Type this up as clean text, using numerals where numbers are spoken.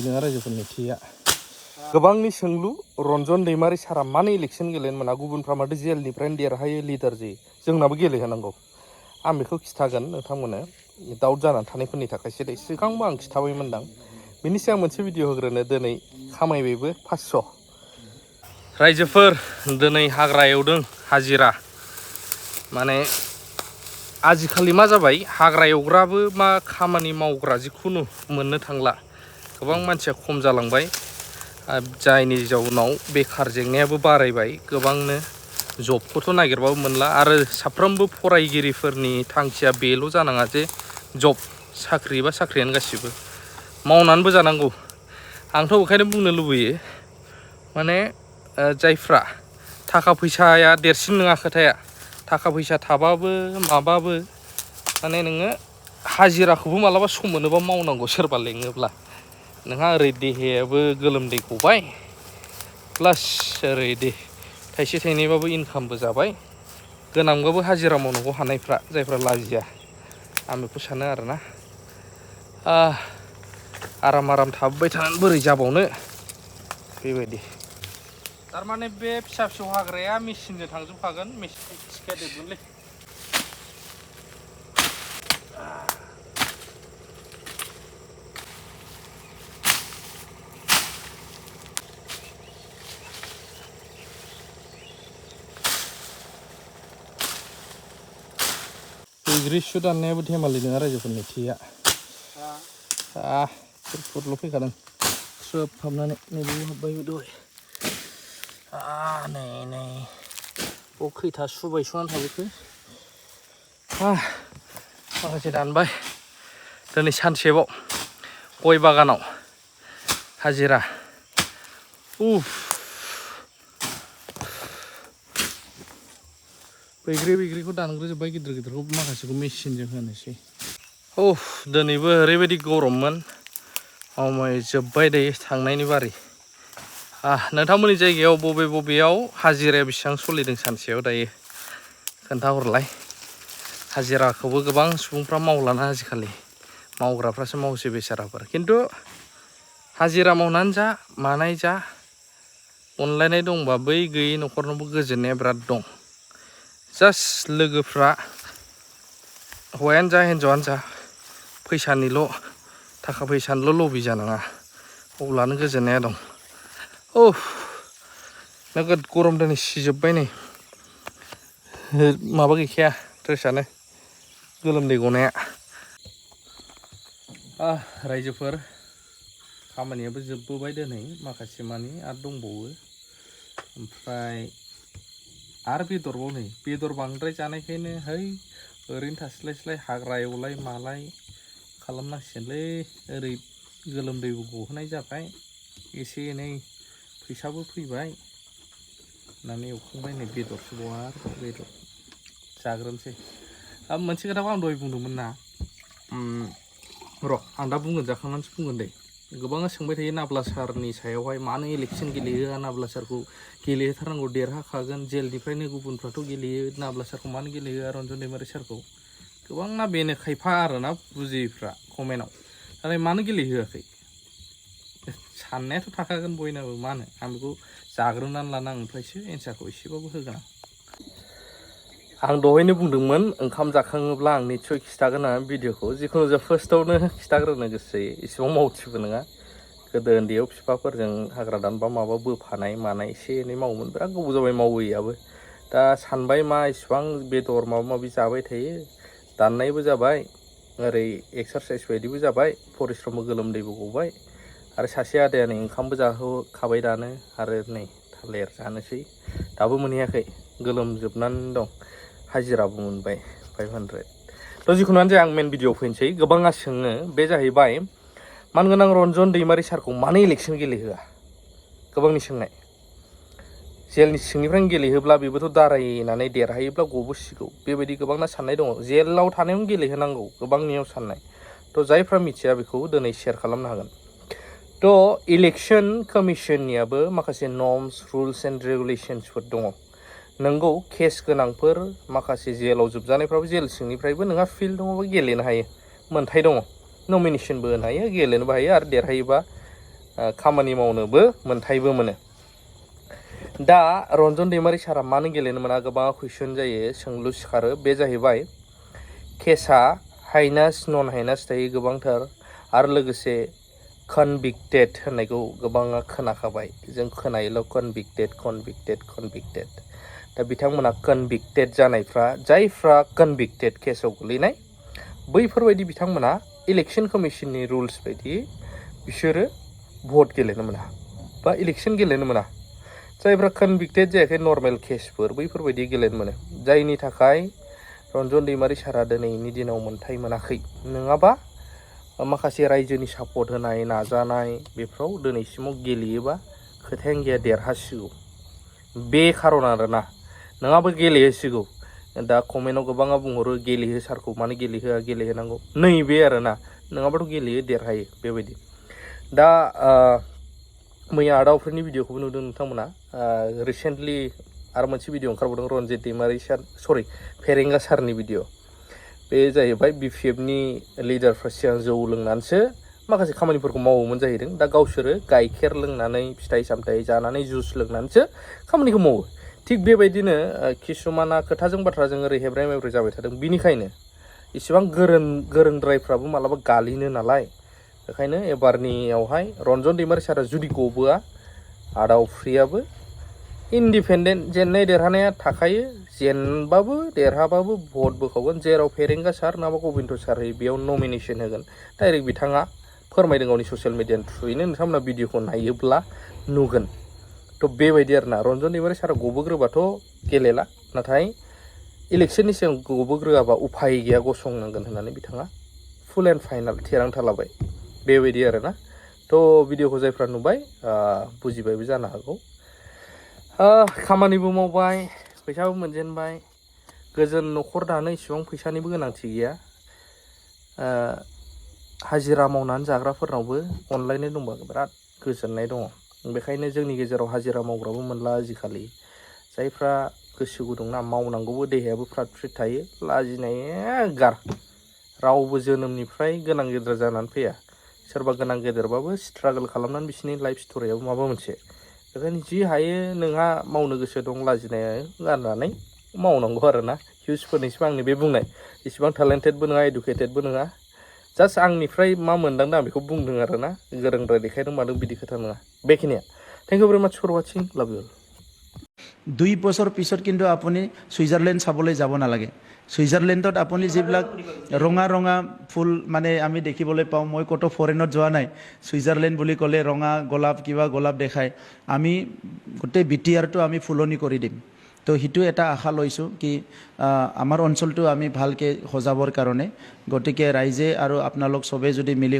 रायजोफोरनि थिया गोबांनि सोंलु रन्जन दैमारि सारा मानो इलेक्सन गेलेनो मोना गुबुनफ्रा माथो जेलनिफ्रायनो देरहायो लिडार जायो जोंनाबो गेलेहोनांगौ आं बेखौ खिथागोन नोंथांमोननो दाउट जानानै थानायफोरनि थाखायसो सिगांबो आं खिथाबायमोनदां बेनि सिगां मोनसे भिडिअ होग्रोनो दिनै खामायबायबो 500 रायजोफोर दिनै हाग्रा एवदों हाजिरा माने आजिखालि मा जाबाय हाग्रा एवग्राबो मा खामानि मावग्रा जिखुनु मोननो थांला गोबां मानसिया खम जालांबाय जायनि जाउनाव बेखार जेंनायाबो बारायबाय गोबांनो जबखौथ' नागिरबाबो मोनला आरो साफ्रोमबो फरायगिरिफोरनि थांखिया बेल' जानाङा जे जब साख्रि बा साख्रियानो गासिबो मावनानैबो जानांगौ आंथ' बेखायनो बुंनो लुबैयो माने जायफ्रा थाखा फैसाया देरसिन नङा खोथाया थाखा फैसा थाबाबो माबाबो माने नोङो हाजिराखौबो मालाबा सम मोनोबा मावनांगौ सोरबा लेङोब्ला नोंहा ओरै देहायाबो गोलोमदै गबाय प्लास ओरै थाइसे थाइनैबाबो इनकामबो जाबाय गोनांबाबो हाजिरा मावनांगौ हानायफ्रा जायफ्रा लाजिया आं बेखौ सानो आरोना आराम थाबाय थानानै बोरै जाबावनो बेबायदि थारमाने बे फिसा फिसौ हाग्राया मेचिनजों थांजोबखागोन मेचिन थिखादेरगोनलै ग्रिसु दाननायाबो धेमालि नङा रायजोफोरनि थिया फुटल' फैखादों स्रोब हाबनानै नैबेयाव हाबबायबो दहाय नै बाव खैथा सुबाय सुनानै थाबोखो माखासे दानबाय दिनै सानसेबाव गय बागानाव हाजिरा बैग्रिखौ दानग्रोजोब्बाय गिदिर गिदिरखौ माखासेखौ मेचिनजों होनोसै दिनैबो ओरैबायदि गरममोन जोब्बाय दायो थांनायनि बारि नोंथांमोननि जायगायाव बबेयाव हाजिराया बेसेबां सोलिदों सानसेयाव दायो खोन्थाहरलाय हाजिराखौबो गोबां सुबुंफ्रा मावलाना आजिखालि मावग्राफ्रासो मावसै बेसाराफोर खिन्थु हाजिरा मावनानै जा मानाय जा अनलायनाय दंबा बै गैयै न'खरनावबो गोजोननाया बिराद दं जास्ट लोगोफ्रा हौवायानो जा हिन्जावानो जा फैसानिल' थाखा फैसानिल' लबि जानाङा अब्लानो गोजोननाया दं नोगोद गरम दिनै सिजोब्बाय नै माबा गैखाया ड्रेसानो गोलोमदै गनाया रायजोफोर खामानियाबो जोबबोबाय दिनै माखासे मानि आरो दंबावो ओमफ्राय आरो बेदरबाव नै बेदर बांद्राय जानायखायनो ओरैनो थास्लायस्लाय हाग्रा एवलाय मालाय खालामनांसिगोनलै ओरै गोलोमदैबो गहोनाय जाबाय एसे एनै फैसाबो फैबाय होननानै एवखांबाय नै बेदरसो आरोबाव बेदर जाग्रोनोसै मोनसे खोथाखौ आं दहाय बुंदोंमोन ना आं दा बुंगोन जाखांनानैसो बुंगोन दे गोबाङा सोंबाय थायो नाब्ला सारनि सायावहाय मानो इलेक्सन गेलेहोआ नाब्ला सारखौ गेलेहोथारनांगौ देरहाखागोन जेलनिफ्रायनो गुबुनफ्राथ' गेलेयो नाब्ला सारखौ मानो गेलेहोआ रन्जन दैमारि सारखौ गोबांना बेनो खायफा आरोना बुजियैफ्रा कमेन्टआव नाथाय मानो गेलेहोआखै साननायाथ' थाखागोन बयनाबो मानो आं बेखौ जाग्रोनानै लाना ओमफ्रायसो एन्सारखौ एसेबाबो होगोन आं दहायनो बुंदोंमोन ओंखाम जाखाङोब्ला आं निस्सय खिथागोन आं भिडिअखौ जिखुनु जा फार्स्टआवनो खिथाग्रोनो गोसो जायो इसेबां मावथिबो नङा गोदो उन्दैयाव बिफाफोरजों हाग्रा दानबा माबा बोफानाय मानाय एसे एनै मावोमोन बिराद गोबाव जाबाय मावैयाबो दा सानबाय मा इसिबां बेदर माबा माबि जाबाय थायो दाननायबो जाबाय ओरै एक्सारसाइस बायदिबो जाबाय परिश्रमबो गोलोमदैबो गबाय आरो सासे आदाया नै ओंखामबो जाहोखाबाय दानो आरो नै थालिर जानोसै दाबो मोनहैयाखै गोलोमजोबनानै दं हाजिराबो मोनबाय 500 जिखुनुआनो जाया आं मेन भिडिअ फैनोसै गोबाङा सोङो बे जाहैबाय मानगोनां रन्जन दैमारि सारखौ मानो इलेक्सन गेलेहोआ गोबांनि सोंनाय जेलनि सिंनिफ्रायनो गेलेहोब्ला बेबोथ' दारायनानै देरहायोब्ला गबोसिगौ बेबायदि गोबांना साननाय दङ जेलाव थानायावनो गेलेहोनांगौ गोबांनियाव साननाय जायफ्रा मिथिया बेखौ दिनै शेयार खालामनो हागोन इलेक्सन कमिसननियाबो माखासे नर्म्स रुल्स एन्ड रेगुलेसन्सफोर दङ नोंगौ केस गोनांफोर माखासे जेलाव जोबजानायफ्राबो जेल सिंनिफ्रायबो नोंहा फिल्ड दङबा गेलेनो हायो मोन्थाय दङ नमिनेसनबो होनो हायो गेलेनोबो हायो आरो देरहायोबा खामानि मावनोबो मोनथायबो मोनो दा रन्जन दैमारि सारा मानो गेलेनो मोना गोबां कुइसन जायो सोंलु सिखारो बे जाहैबाय केसा हाइनास नन हाइनास थायो गोबांथार आरो लोगोसे कनभिक्टेड होननायखौ गोबाङा खोनाखाबाय जों खोनायोल' कनभिक्टेड दा बिथांमोना कनभिक्टेड जानायफ्रा जायफ्रा कनभिक्टेड केसाव गोलैनाय बैफोरबायदि बिथांमोना इलेक्शन कमिशननि रुल्स बायदि बिसोरो भट गेलेनो मोना बा इलेक्शन गेलेनो मोना जायफ्रा कनभिक्टेड जायाखै नर्मेल केसफोर बैफोरबायदि गेलेनो मोनो जायनि थाखाय रन्जन दैमारि सारा दिनैनि दिनाव मोनथाय मोनाखै नङाबा माखासे रायजोनि सापर्ट होनाय नाजानाय बेफ्राव दिनैसिमाव गेलेयोबा खोथायानो गैया देरहासिगौ बे खारन आरोना नङाबा गेलेहोसिगौ दा कमेन्टआव गोबाङा बुंहरो गेलेहो सारखौ मानो गेलेहोआ गेलेहोनांगौ नैबे आरोना नङाबाथ' गेलेयो देरहायो बेबायदि दा मैया आदावफोरनि भिडिअखौबो नुदों नोंथांमोना रिसेन्टलि आरो मोनसे भिडिअ ओंखारबावदों रन्जित दैमारि सार फेरेंगा सारनि भिडिअ बे जाहैबाय BPFनि लिडारफ्रा सिगां जौ लोंनानैसो माखासे खामानिफोरखौ मावोमोन जाहैदों दा गावसोरो गाइखेर लोंनानै फिथाइ सामथाइ जानानै जुस लोंनानैसो खामानिखौ मावो थिग बेबायदिनो किसुमाना खोथाजों बाथ्राजों ओरै हेब्राय मेब्राय जाबाय थादों बिनिखायनो इसेबां गोरोंद्रायफ्राबो मालाबा गालिनो नालाय बेखायनो एबारनियावहाय रन्जन दैमारि सारा जुदि गबोआ आदावफ्रियाबो इन्डिपेन्डेन्ट जेननाय देरहानाया थाखायो जेनबाबो देरहाबाबो भट बोखावगोन जेराव फेरेंगा सार नङाबा गबिन्द सार होयो बेयाव नमिनेसन होगोन डाइरेक्ट बिथाङा फोरमायदों गावनि ससियेल मिडियानि थ्रुयैनो नोंथांमोना भिडिअखौ नायोब्ला नुगोन थ' बेबायदि आरोना रन्जन दैमारि सारा गबोग्रोबाथ' गेलेला नाथाय इलेक्शननि सिगां गबोग्रोआबा उफाय गैया गसंनांगोन होननानै बिथाङा फुल एन्ड फाइनाल थिरांथा लाबाय बेबायदि आरोना थ' भिडिअखौ जायफ्रा नुबाय बुजिबायबो जानो हागौ खामानिबो मावबाय फैसाबो मोनजेनबाय गोजोन न'खर दानो इसेबां फैसानिबो गोनांथि गैया हाजिरा मावनानै जाग्राफोरनावबो अनलायनाय दंबा बिराद गोजोननाय दङ बेखायनो जोंनि गेजेराव हाजिरा मावग्राबो मोनला आजिखालि जायफ्रा गोसो गुदुंना मावनांगौबो देहायाबो फ्रात फ्रिट थायो लाजिनाया गार रावबो जोनोमनिफ्राय गोनां गेदेर जानानै फैया सोरबा गोनां गेदेरबाबो स्ट्रागल खालामनानै बिसिनि लाइफ स्ट'रियाबो माबा मोनसे बेखायनो जि हायो नोंहा मावनो गोसो दं लाजिनाया गारनानै मावनांगौ आरोना हिउजफोरनिसिम आंनि बे बुंनाय इसिबां टेलेन्टेडबो नङा इडुकेटेडबो नङा जास्ट आंनिफ्राय मा मोनदांदों आं बेखौ बुंदों आरोना गोरोंद्राय देखायदों मादों बिदि खोथा नङा बेखिनिया थेंक इउ भेरि माच फर वाचिं लाभ इउ 2 বছৰ পিছত কিন্তু আপুনি সুইজাৰলেণ্ড চাবলৈ যাব নালাগে সুইজাৰলেণ্ডত আপুনি যিবিলাক ৰঙা ৰঙা ফুল মানে আমি দেখিবলৈ পাওঁ মই কত ফৰেনত যোৱা নাই সুইজাৰলেণ্ড বুলি ক'লে ৰঙা গোলাপ কিবা গোলাপ দেখায় আমি গোটেই বিটিআৰটো আমি ফুলনি কৰি দিম তো হিটো এটা আশা লৈছোঁ কি আমাৰ অঞ্চলটো আমি ভালকৈ সজাবৰ কাৰণে গতিকে ৰাইজে আৰু আপোনালোক সবে যদি মিলি